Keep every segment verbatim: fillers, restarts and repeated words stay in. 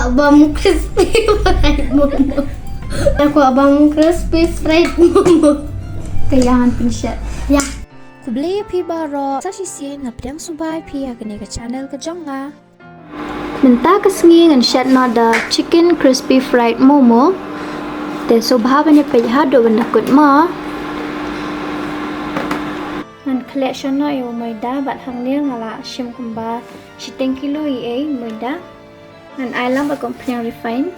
Abam crispy fried momo. Aku abam crispy fried momo. Ka ïa ngan pynshet. Ïa. Khublei ïa phi baroh, sa shisien nga pdiang sngewbha ïa phi ha kane ka channel ka jong nga. Mynta ka sngi ngan shet noh da chicken crispy fried momo. Te sngewbha ban ïa peit haduh ban da kut mo. Ngan khleh shano ïa u maida bad hangne nga la shim kumba shiteng kilo ïa u maida. Ngan ai lang bad ka umphniang refine.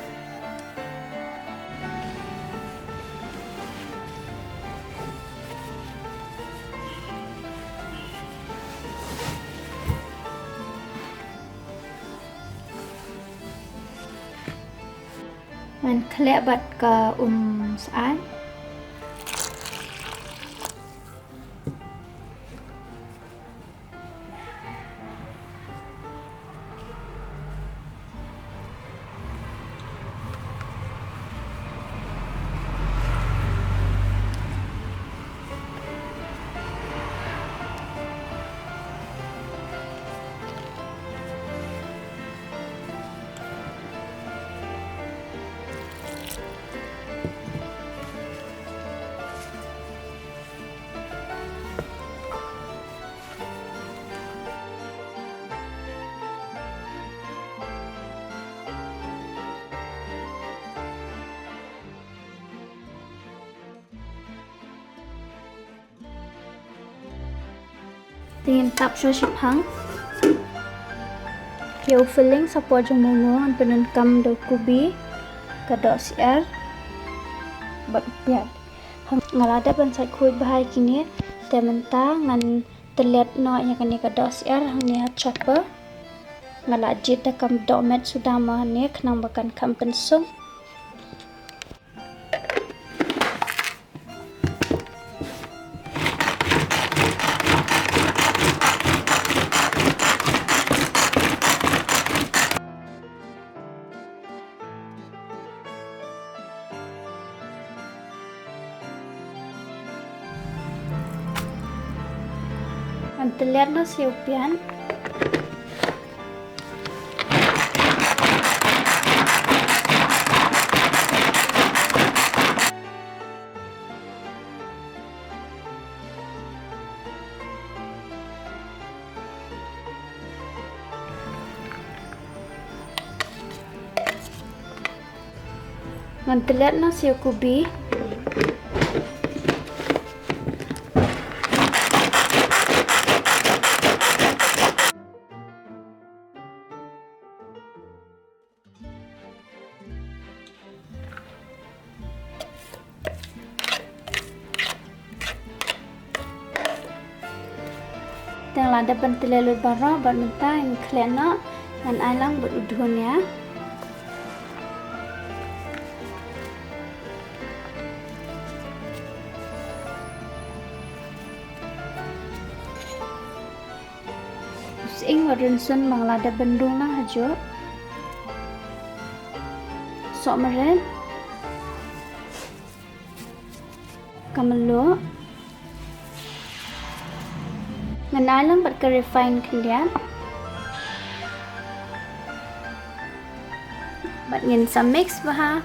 Ngan khleh bad ka um syaid. Te ngin tap shuwa shiphang. Ïa u filling, sa por jong momo ngan pyndonkam da u kubi, ka dohsyiar bad u piat. Nga la dep ban sait khuid bha ïa kine. Te mynta ngan tyllet noh ïa kane ka dohsyiar hangne ha chopper. Nga la jied da kam dohmet suda mo hangne khnang ba kan kham pynsuk. Ngan tyllet noh sa ïa u pian. Ngan tyllet noh sa ïa u kubi. Te nga la dep ban tyllet lut baroh bad mynta ngan khleh noh, ngan ai lang bad u dhun ïa. U sying bad rynsun ba nga la dep ban dung lang hajuh. Sohmynrad. Ka mluh. Ngan ai lang bad ka refine khyndiat. Bad ngin sa mix bha.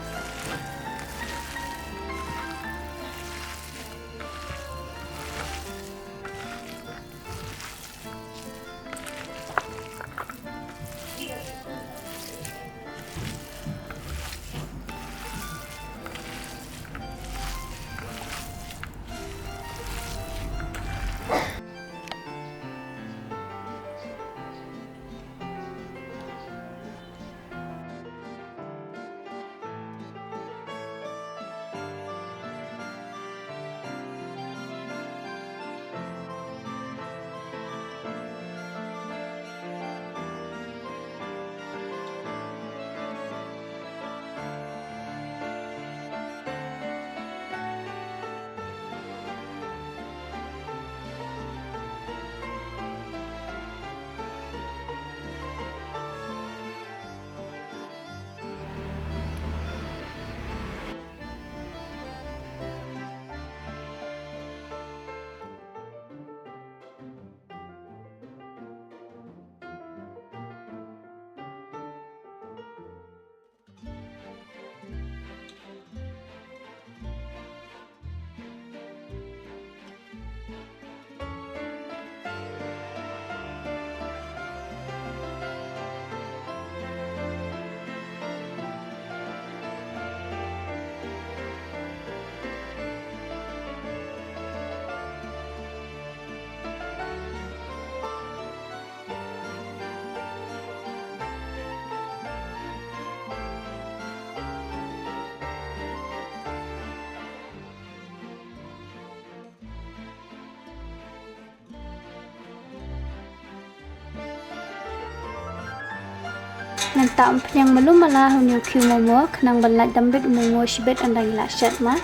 Ngan tah umphniang malu mala ha une u khiew momo, khnang ban lait dambit u momo shibit ynda ngi la shet ma.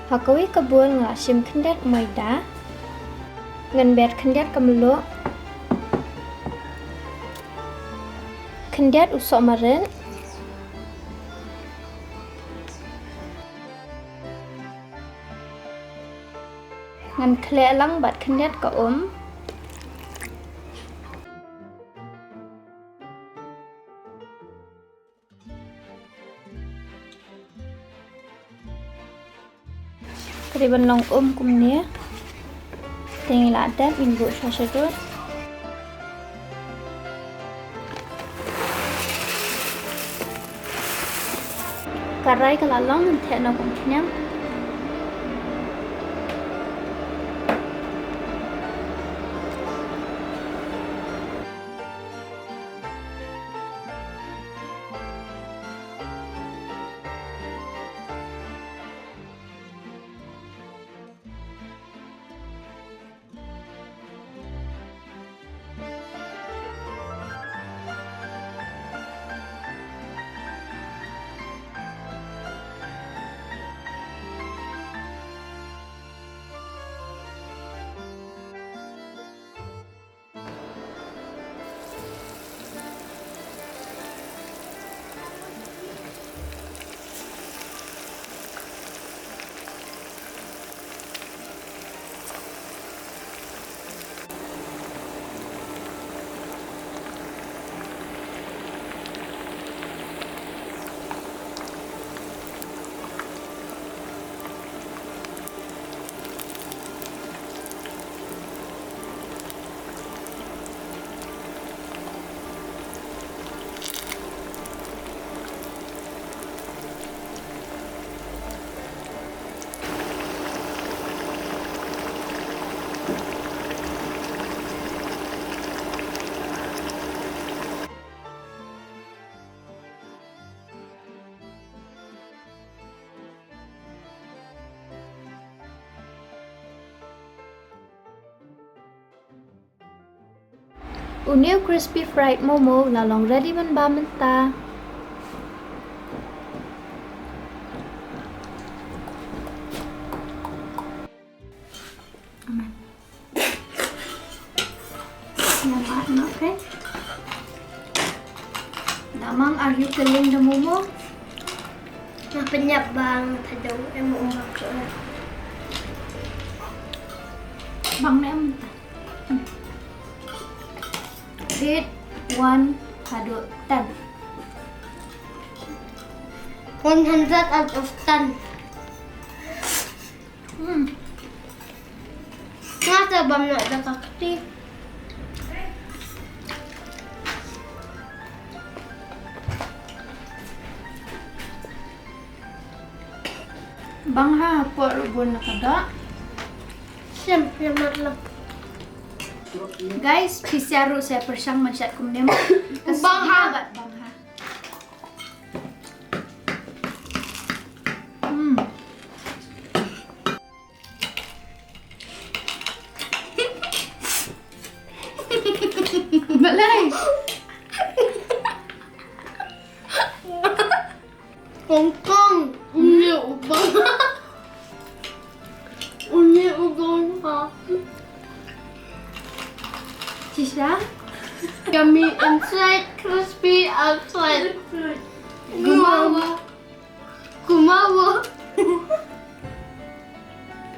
Ha kawei ka bun nga la shim khyndiat maida. Ngan ber khyndiat ka mluh. Khyndiat u sohmarit. Ngan khleh lang bad khyndiat ka um. Ka dei ban long um kumne. Te ngi la dep, ngin buh shuwa shuwa. Ka rai ka la long, ngan theh noh ka umphniang. Une u crispy fried momo u la long ready ban bam mynta. Amen. Namar, okay. Namang, are you killing the momo? Nga pynïap bang, thaw em um bang. Bang ne em? Rate one haduh ten. One hundred out of ten. Hmm. Nga te bam noh da ka kti. Bang ha, por bun na ka da. Sim, sim, mat lo. Guys, phi sngewthuh sa pyrshang man shat kumne. Bang ha. Bang ha. Hmm. Balai. Kongkong. Uni ubang. Uni ubang ha. Shisha? Yummy inside, crispy outside. Gumawa. Gumawa.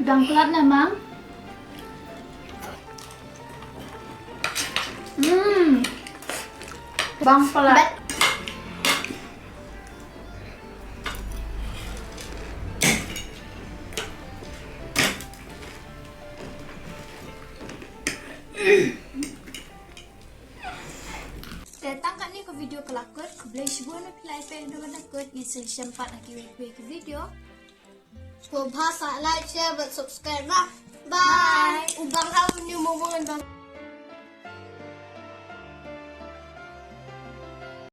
Dang plat na, Mang? Hmm. Bang palat. Te tang katne ka video ka la kut, khublei shibun ïa phi la ïa peit haduh ban da kut, ngin sa ïashem pat ha kiwei kiwei ki video. Ko bha sa like, share bad subscribe ba. Bye. U bang ha u new mo bang ban.